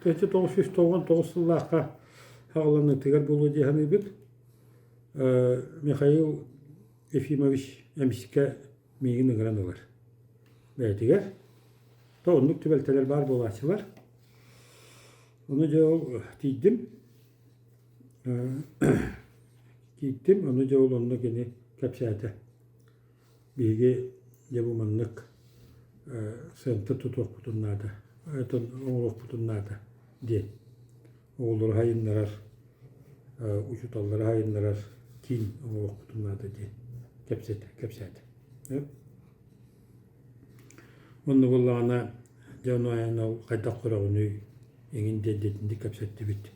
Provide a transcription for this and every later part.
1999 сыллаахха аҕаланыытыгар буолуо дии саныыбыт. Михаил Ефимович эмискэ миигин ыҥыран ылар. Бэйэтигэр. То оннук түбэлтэлэр баар буолааччылар. Ону дьэ ол тиийдим. Тиийдим, ону дьэ ол онно кини кэпсээтэ. Биһиги дьэ бу маннык сыанта тутуохпутун наада, оҥоруохпутун наада диэн оҕолору сайыннарар, учууталлары сайыннарар киин оҥоруохпутун наада диэн кэпсэтэ кэпсээтэ. Онно буоллаҕына дьэ ону айан ол хайдах көрөҕүнүй эҥин диэн итинник кэпсэттибит.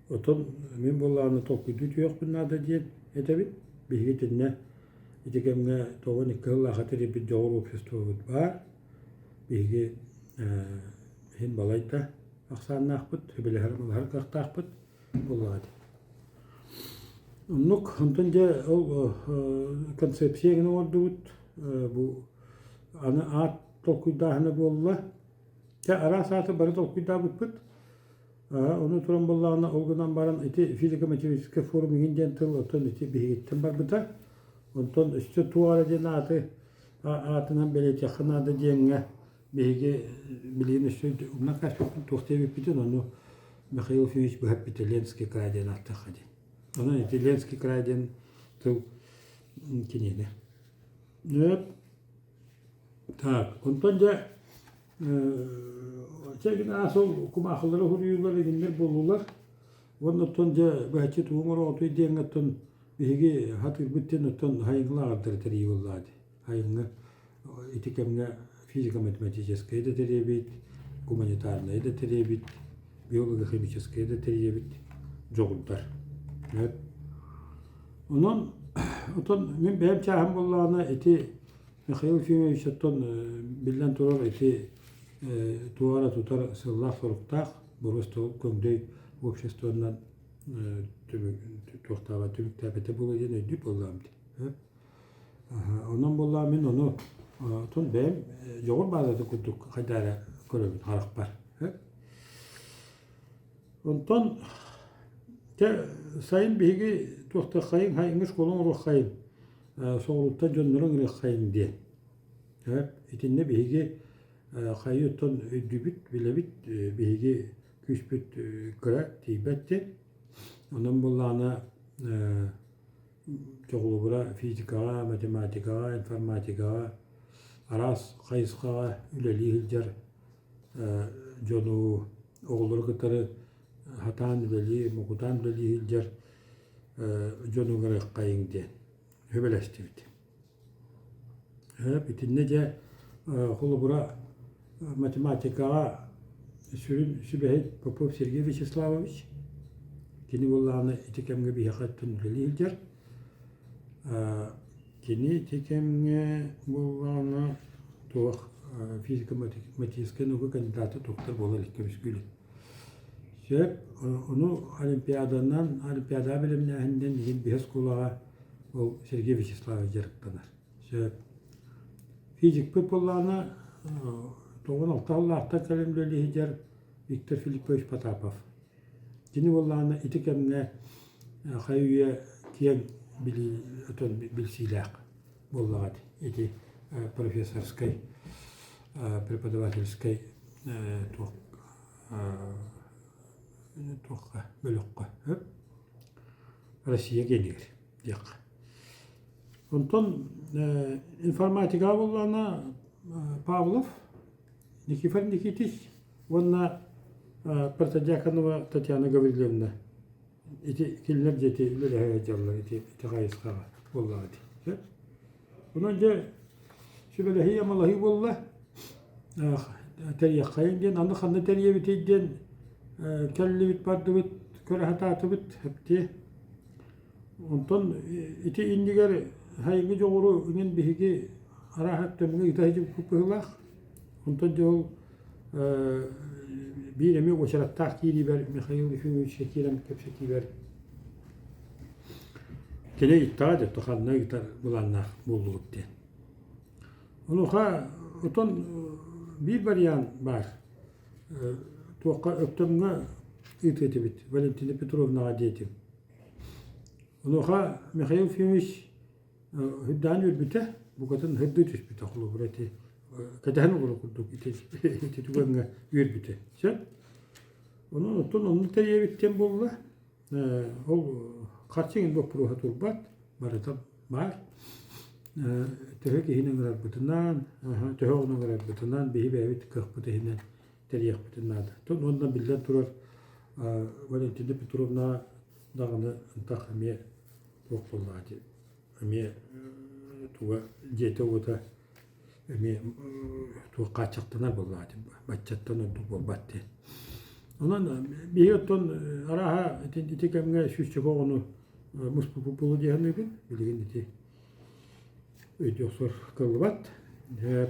Оттон мин буоллаҕына толкуйдуу түһүөхпүн наада диэн этэбин. Биһиги итиннэ ити кэмҥэ 92 сыллаахха тэрийбит дьоҕур обществобыт баар. Биһиги иһин балайда ахсааннаахпыт, сөбүлэһэр-малаһар кыахтаахпыт буоллаҕа дии. Оннук, онтон дьэ ол концепция гына оҥордубут. Бу аны аат толкуйдааһына буолла. Дьэ араас ааты бары толкуйдаабыппыт. Ону туран буоллаҕына, ол гынан баран ити физико-математическай форум игин диэн тыл оттон ити биһигиттэн барбыта. Онтон өссө туох эрэ диэн ааты аатынан бэлиэтиэххэ наада диэҥҥэ биһиги билигин өссө умнан кээспиппин туох диэбиппитин ону Михаил Ефимович быһа эппитэ Ленский край диэн ааттыахха диэн. Онон ити Ленский край диэн тыл киниэнэ. Так, онтон дьэ Чэгин аас ол кумаахылары суруйуулар игиннэр буоллулар. Уонна оттон дьэ быһаччы тугу оҥороҕутуй диэҥҥэ оттон биһиги хатыырбыт диэн оттон хайыҥҥы лааҕырдары тэрийии буоллаҕа дии. Хайыҥҥы ити кэмҥэ физико-математическай да тэрийэбит, гуманитарнай да тэрийэбит, биолого-химическай да тэрийэбит дьоҕурдар. Онон оттон мин бэйэм чааһым буоллаҕына ити Михаил Ефимович оттон биллэн турар ити туох эрэ тутар сыаллаах-соруктаах боруоста көҥдөй обществонан туохтааҕа түмүктээбэтэ буолуо диэн өйдүүр буоллаҕым дии. Онон буоллаҕа мин ону оттон бэйэм дьоҕур баазата курдук хайдах эрэ көрөбүн харахпар. Онтон дьэ сайын биһиги туохтааххайыҥ хайыҥҥы школа оҥоруоххайыҥ соҕурууттан дьоннору ыҥырыаххайыҥ диэн. Итиннэ биһиги хайыы оттон өйдүүбүт, билэбит, биһиги күүспүт кыра тиийбэт диэн. Онон буоллаҕына чоҕулубура физикаҕа, математикаҕа, информатикаҕа араас хайысхаҕа үлэлии сылдьар дьону, оҕолору кытары сатаан үлэлии, мокутаан үлэлии сылдьар дьону ыҥырыаххайыҥ диэн сүбэлэстибит. Итиннэ дьэ холобура математикаҕа сүрүн сүбэһит Попов Сергей Вячеславович кини буоллаҕына ити кэмҥэ биһиэхэ үлэлии сылдьар. Кини ити кэмҥэ буоллаҕына туох физико-математическай наука кандидата доктор буола илик көмүскүүлүк. Сөп, ону олимпиаданан, олимпиадаҕа бэлэмнээһининэн иһин биһи оскуолаҕа ол Сергей Вячеславович дьарыктанар. Сөп. Физикпит буоллаҕына 96 сыллаахтан кэлэн үлэлии сылдьар Виктор Филиппович Потапов. Кини буоллаҕына ити кэмҥэ хайы-үйэ киэҥ билии отон билсиилээх буоллаҕа ити профессорскай преподавательскай туох туохха бөлөххө Россия киэнигэр диэххэ. Онтон информатикаҕа буоллаҕына Павлов Никифор Никитич уонна Протодьяконова Татьяна Гаврильевна ити кинилэр дьиэти үлэлэһэ сылдьаллар ити ити хайысхаҕа буоллаҕа ити. Онон дьэ сүбэлэһии-амалаһыы буолла. Тэрийэххэйиҥ диэн, аны ханна тэрийэбитий диэн кэллибит бардыбыт, көрө сатаатыбыт эптиэ. Онтон ити иннигэр сайыҥҥы дьоҕуру иҥин биһиги арааһа төмҥө ыыта сылдьыбыппыт быһыылаах. Онтон дьэ ол биир эмиэ уочараттаах киириибэр Михаил Ефимовичка киирэн кэпсэтиибэр кини ыйыттаҕа дьэ ханна ыытар былааннаах буоллубут диэн. Онуоха отон биир вариант баар. туохха Өктөмҥө ыытыа этибит Валентина Петровнаҕа диэтим. Онуоха Михаил Ефимович үрдээн үөрбүтэ, букатын һырдыы түспүтэ холобура ити кэтэһэн олорор курдук ити ити түгэҥҥэ үөрбүтэ. Сөп. Онон оттон оннук тэрийэбит диэн буолла. Ол харчы иҥин боппуруоһа турбат, барыта баар. Төһө киһини ыҥырарбытынан, төһө оҕону ыҥырарбытынан биһи бэйэбит кыахпыт иһинэн тэрийиэхпитин наада. Уонна биллэн турар Валентина Петровна даҕаны ынтах эмиэ туох буоллаҕа дии эмиэ туга дьиэтэ-уота эмиэ туох хааччахтанар буоллаҕа дии баччаттан ордук буолбат диэн. Онон биһиги оттон арааһа ити, ити кэмҥэ сүүсчэкэ оҕону муспуппут буолуо дии саныыбын. Билигин ити өйдүү охсор кыаллыбат. Дьэ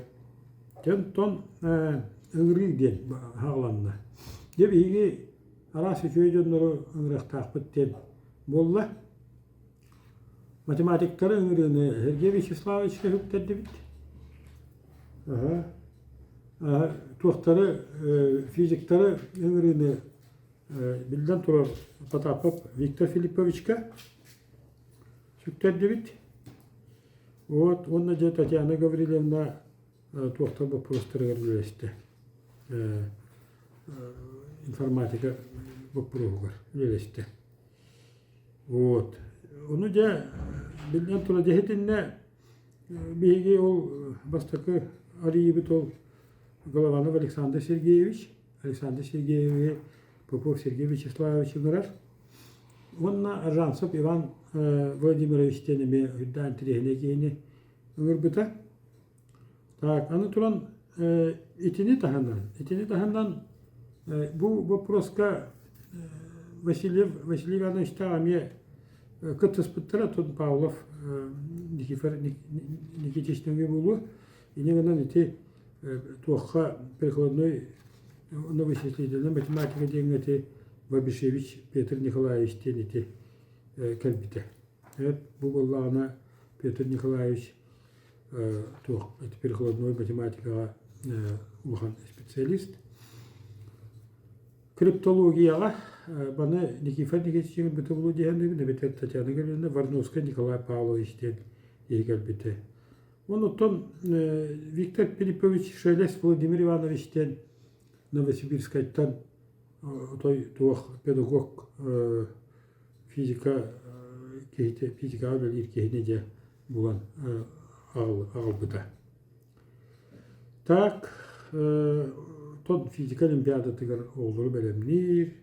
онтон ыҥырыы диэн аҕаланна. Дьэ биһиги араас үчүгэй дьоннору ыҥырыахтаахпыт диэн буолла. Математиктары ыҥырыыны Сергей Вячеславовичка үктэрдибит. Туохтары физиктары ыҥырыыны биллэн турар Потапов Виктор Филипповичка сүктэрдибит. Вот, уонна дьэ Татьяна Гаврильевна туохтар боппуруостарыгар үлэлэстэ. Информатика боппуруоһугар үлэлэстэ. Вот. Ону дьэ, биллэн турар, дьэ итиннэ биһиги ол бастакы арыйыыбыт ол Голованов Александр Сергеевич, Александр Сергеевиһи Попов Сергей Вячеславович ыҥырар. Уонна Аржанцев Иван Владимирович диэн эмиэ үрдээн интэриэһинэй киһини ыҥырбыта. Так, аны туран итини таһынан, итини таһынан бу боппуруоска Васильев Василий Ивановичтаах эмиэ кыттыспыттара, тут Павлов Никифор Никитич нөҥүө буолуо. Инньэ гынан ити туохха прикладной вычислительная математика диэҥҥэ ити Бабишевич Петр Николаевич диэн ити кэлбитэ. Бу буоллаҕына Петр Николаевич туох прикладной математикаҕа улахан специалист. Криптологияҕа маны Никифор Никитич Бытовлу диэн эбэтэр Татьяна Гавриловна Варновская Николай Павлович диэн киһи кэлбитэ. Онуттан Виктор Филиппович Шелест Владимир Иванович диэн Новосибирскайтан отой туох педагог физика киһитэ физикаҕа үлэлиир киһини дьэ булан аҕалбыта. Так тон физика олимпиадатыгар оҕолору бэлэмниир,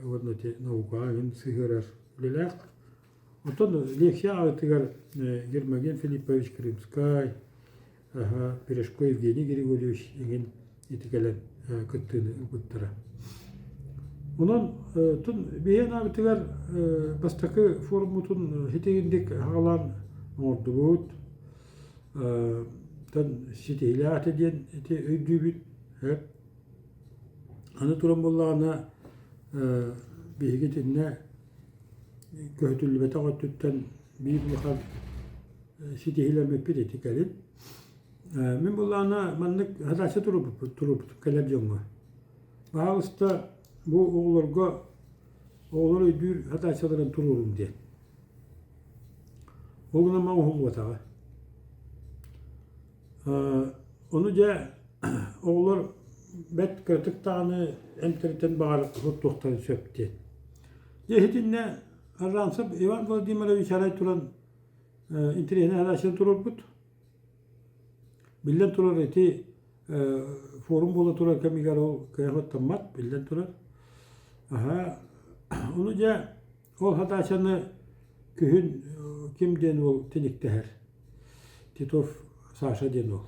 уонна ити наукаҕа эҥин сыһыарар үлэлээх. Оттон лекция аҕатыгар Гермоген Филиппович Крымскай, Пирожко Евгений Григорьевич эҥин ити кэлэн кыттыыны ылбыттара. Онон тун биһиэн аабытыгар бастакы форуммутун хитигиндик хаҕалаан оҥордубут. Тон ситиһилээх этэ диэн ити өйдүүбүт. Аны туран буоллаҕына биһиги итиннэ көһүтүллүбэтэх өттүттэн биир улахан ситиһиилэммиппит ити кэлин. Мин былаана маннык задача туруорбуппут туруорбутум кэлэр дьоҥҥо. Баһаалыста бу оҕолорго оҕолор өйдүүр задачаларын туруорун диэн. Ол гынан оҥоһуллубатаҕа. Ону дьэ оҕолор бэрт кыратык даҕаны эмтэритэн баҕар туттуохтарын сөп диэн. Дьэ итиннэ Аржанцев Иван Владимирович арай туран интэриэһинэй задачаны туруорбут. Биллэн турар ити форум буола турар кэмигэр ол кыайан оттоммот, биллэн турар. Аһа, ону дьэ ол задачаны күһүн ким диэн уол тиниктэһэр? Титов Саша диэн уол.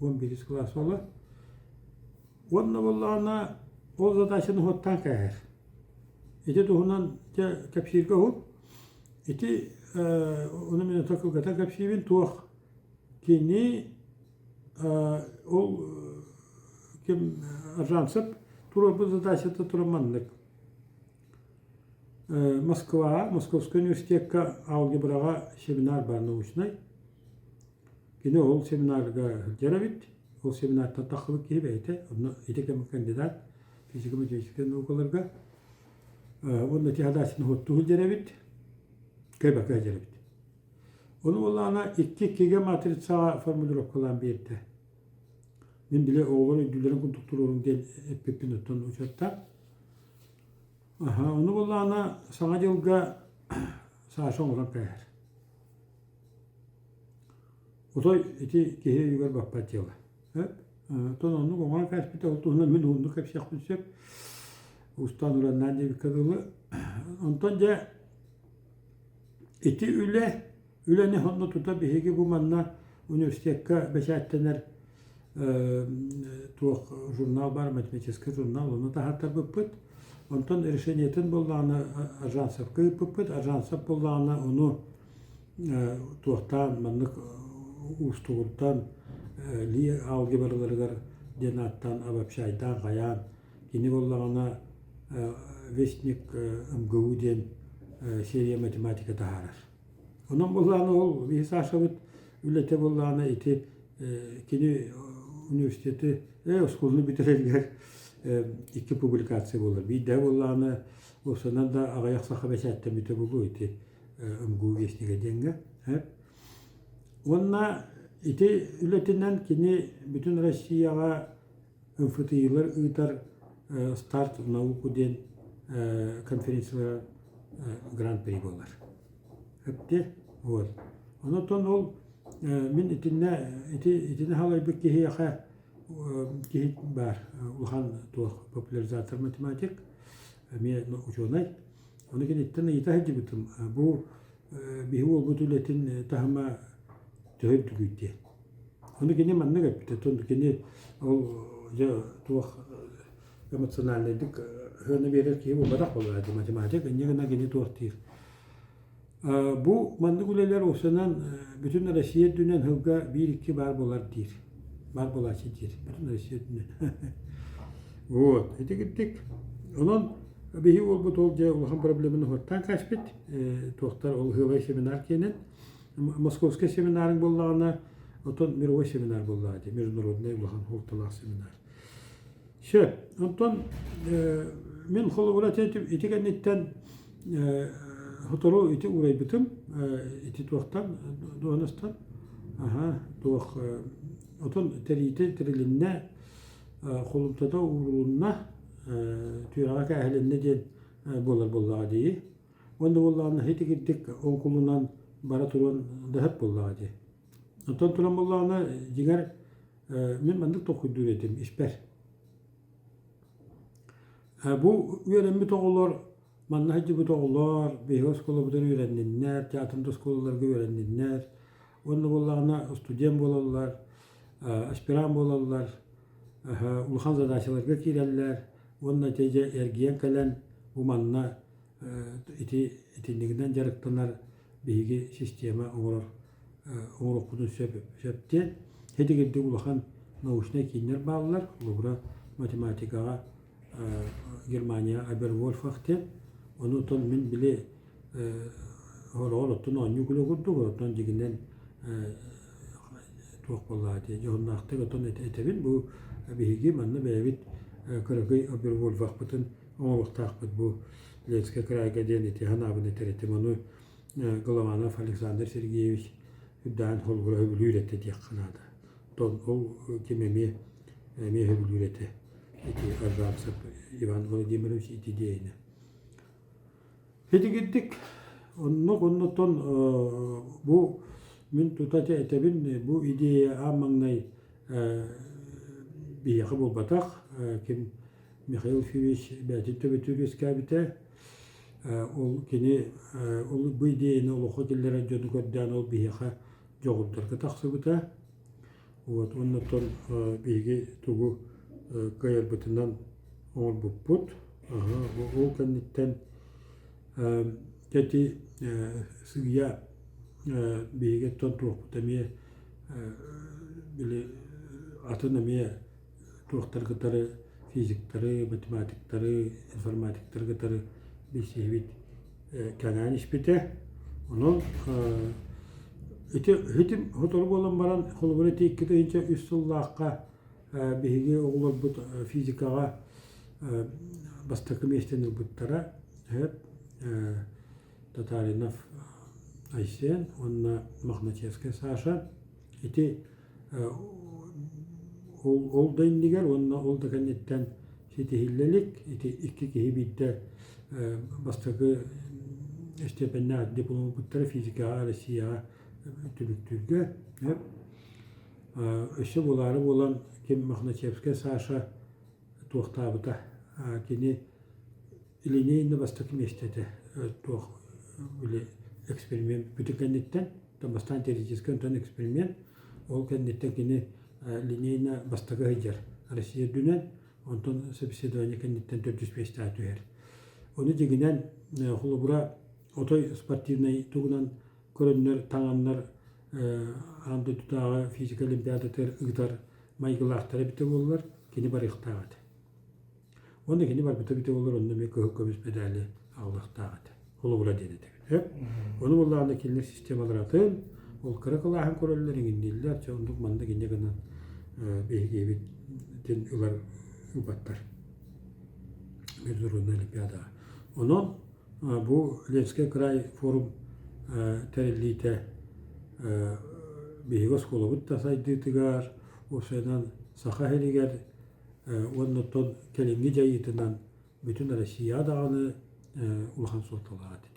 11 кылаас уола. Уонна буоллаҕына ол задачаны уһуттаан кээһэр. Ити туһунан дьэ кэпсииргэ уһун. Ити ону мин ото кылгатан кэпсиибин туох кини ол ким Аржанцев туруорбут задачата туран маннык. Москва, Московскай университекка алгебраҕа семинар баар научнай. Кини ол семинарга сылдьар эбит. Ол семинартан тахсыбыт киһи бэйэтэ, онно ити кэм кандидат физико-математическай наукаларга. Уонна ити задачаны уһуттуу сылдьар эбит, кыайбакка сылдьар эбит. Ону буоллаҕына икки иккигэ матрицаҕа формулировкалаан биэрдэ. Мин били оҕолор өйдүүллэрин курдук туруоруҥ диэн эппиппин оттон учуоттаан. Аха, ону буоллаҕына Саҥа дьылга Саша оҥорон кээһэр. Отой ити киһи өйүгэр баппат дьыала. Оттон оннук оҥорон кээспитэ ол туһунан мин уһуннук кэпсиэхпин сөп. Устаан ураннаан диэбиккэ дылы. Онтон дьэ ити үлэ үлэни онно тута биһиги бу манна университекка бэчээттэнэр туох журнал баар, математическай журнал, ону таһааттарбыппыт. Онтон решениетин буоллаҕына Аржанцевка ыыппыппыт. Аржанцев буоллаҕына ону туохтаан маннык уустугурдан Ли алгебраларыгар диэн ааттаан обобщайдаан хайаан кини буоллаҕына Вестник МГУ диэн серия математика таһаарар. Онон буоллаҕына ол биһи Сашабыт үлэтэ буоллаҕына ити кини университеты оскуоланы бүтэрэригэр икки публикация буолар. Биирдэ буоллаҕына уопсанан да аҕыйах саха бэчээттэммитэ буолуо ити МГУ вестнигэ диэҥҥэ. Уонна ити үлэтинэн кини бүтүн Россияҕа МФТИ-лар ыытар «Старт в науку» диэн конференциялара гран-при буолар. Эпти вот. Онотон ол мин итиннэ ити итини халайбыт киһиэхэ киһи баар улахан туох популяризатор математик эмиэ учуонай. Ону киниттэн ыйыта сылдьыбытым бу биһи уолбут үлэтин таһыма төһө үрдүгүй диэн. Ону кини маннык эппитэ, оттон кини ол дьэ туох эмоциональнайдык сыана биэрэр киһи буолбатах буоллаҕа дии математик, инньэ гынан кини туох диир. Бу маннык үлэлэр уопсайынан бүтүн Россия үрдүнэн сылга биир-икки баар буолар диир. Баар буолааччы диир. Бүтүн Россия үрдүнэн. Вот. Ити кирдик. Онон биһи уолбут ол дьэ улахан проблеманы уһаттаан кээспит. Туохтар ол ыһыабай семинар киэнин. Московскай семинарыҥ буоллаҕына, оттон мировой семинар буоллаҕа дии, международный улахан суолталаах семинар. Сөп. Онтон мин холобура ити кэнниттэн сотору ити уурайбытым, ити туохтан, дуоһунастан, аха, туох, отон тэриитэ тэрилиннэ, холумтата уурулунна, түөрэҕэ кээһилиннэ диэн буолар буоллаҕа дии. Уонна буоллаҕына итигирдик оҥкулунан бара туруон да сөп буоллаҕа дии. Онтон туран буоллаҕына, дьиҥэр, мин маннык толкуйдуур этим испэр. Бу үөрэммит оҕолор, манна сылдьыбыт оҕолор, биһиги оскуолабытыгар үөрэнниннэр, театр да оскуолаларга үөрэнниннэр. Уонна буоллаҕына студент буолаллар, аспирант буолаллар, улахан задачаларга киирэллэр уонна ити дьэ эргийэн кэлэн бу манна ити итиннигинэн дьарыктанар биһиги система оҥорор оҥоруохпутун сөп сөп диэн итигирдик улахан научнай кииннэр бааллар. Холобура, математикаҕа Германия Абервольфах диэн. Ону оттон мин били хороҕор оттон оонньуу күлэ курдук, оттон дьигинэн туох буоллаҕа дии дьоһуннаахтык оттон этэбин бу биһиги манна бэйэбит кыракый Абервольфахпытын оҥоруохтаахпыт бу Ленскэй кыраайга диэн ити санаабын этэр этим. Ону Голованов Александр Сергеевич үрдээн холобура сөбүлүүр этэ диэххэ наада. Оттон ол ким эмиэ эмиэ сөбүлүүр этэ. Ити Аржанцев Иван Владимирович ити идеяны. Итигирдик оннук оннуттан бу мин тута этэбин бу идея аан маҥнай биһиэхэ буолбатах ким Михаил Ефимович бэйэтин төбөтүгэр үөскээбитэ. Ол кини ол бу идеяны олоххо киллэрэр дьону көрдөөн ол биһиэхэ дьоҕурдарга тахсыбыта. Вот оннуттан биһиги тугу кыайарбытынан оҥорбуппут. Ол кэнниттэн ити сыыйа биһиги оттон туохпут эмиэ били атын эмиэ туохтары кытары физиктары, математиктары, информатиктары кытары билсиһибит кэҥээн испитэ. Онон ити итим сотору буолан баран, холобура ити 2003 сыллаахха. биһиги оҕолорбут физикаҕа бастакы миэстэни ылбыттара. Татаринов Айсен уонна Мохначевскай Саша. Ити ол, ол да иннигэр уонна ол да кэнниттэн ситиһиллэ илик. Ити икки киһи биирдэ бастакы степеннээх диплом ылбыттара физикаҕа Россияҕа түмүктүүргэ. Өссө буолаары буолан ким Мохначевскай Саша туохтаабыта. Кини линейно бастакы миэстэтэ туох били эксперимент бүтүн кэнниттэн бастаан теоретическай онтон эксперимент ол кэнниттэн кини линейно бастакы сылдьар Россия үрдүнэн онтон собеседование кэнниттэн төрдүс миэстэҕэ түһэр. Ону дьиҥинэн холобура отой спортивнай тугунан көрөннөр таҥаннар аан дойдутааҕы физика олимпиадатыгар ыытар майгылаахтара эбитэ буоллар кини барыахтаах этэ. Уонна кини барбыта эбитэ буоллар онно эмиэ кыһыл көмүс медали аҕалыахтаах этэ. Холобура диэн этэбин. Сөп. Ону буоллаҕына кинилэр системалара атын, ол кыра кылааһын көрөллөр, иҥиннииллэр, чэ оннук маннык инньэ гынан биһигибит диэн ылар ылбаттар. Международная олимпиадаҕа. Онон бу Ленскэй край форум тэриллиитэ биһиги оскуолабыт да сайдыытыгар, уопсайынан Саха сиригэр уонна оттон кэлиҥҥи дьайыытынан бүтүн Россия даҕаны улахан суолталаах этэ.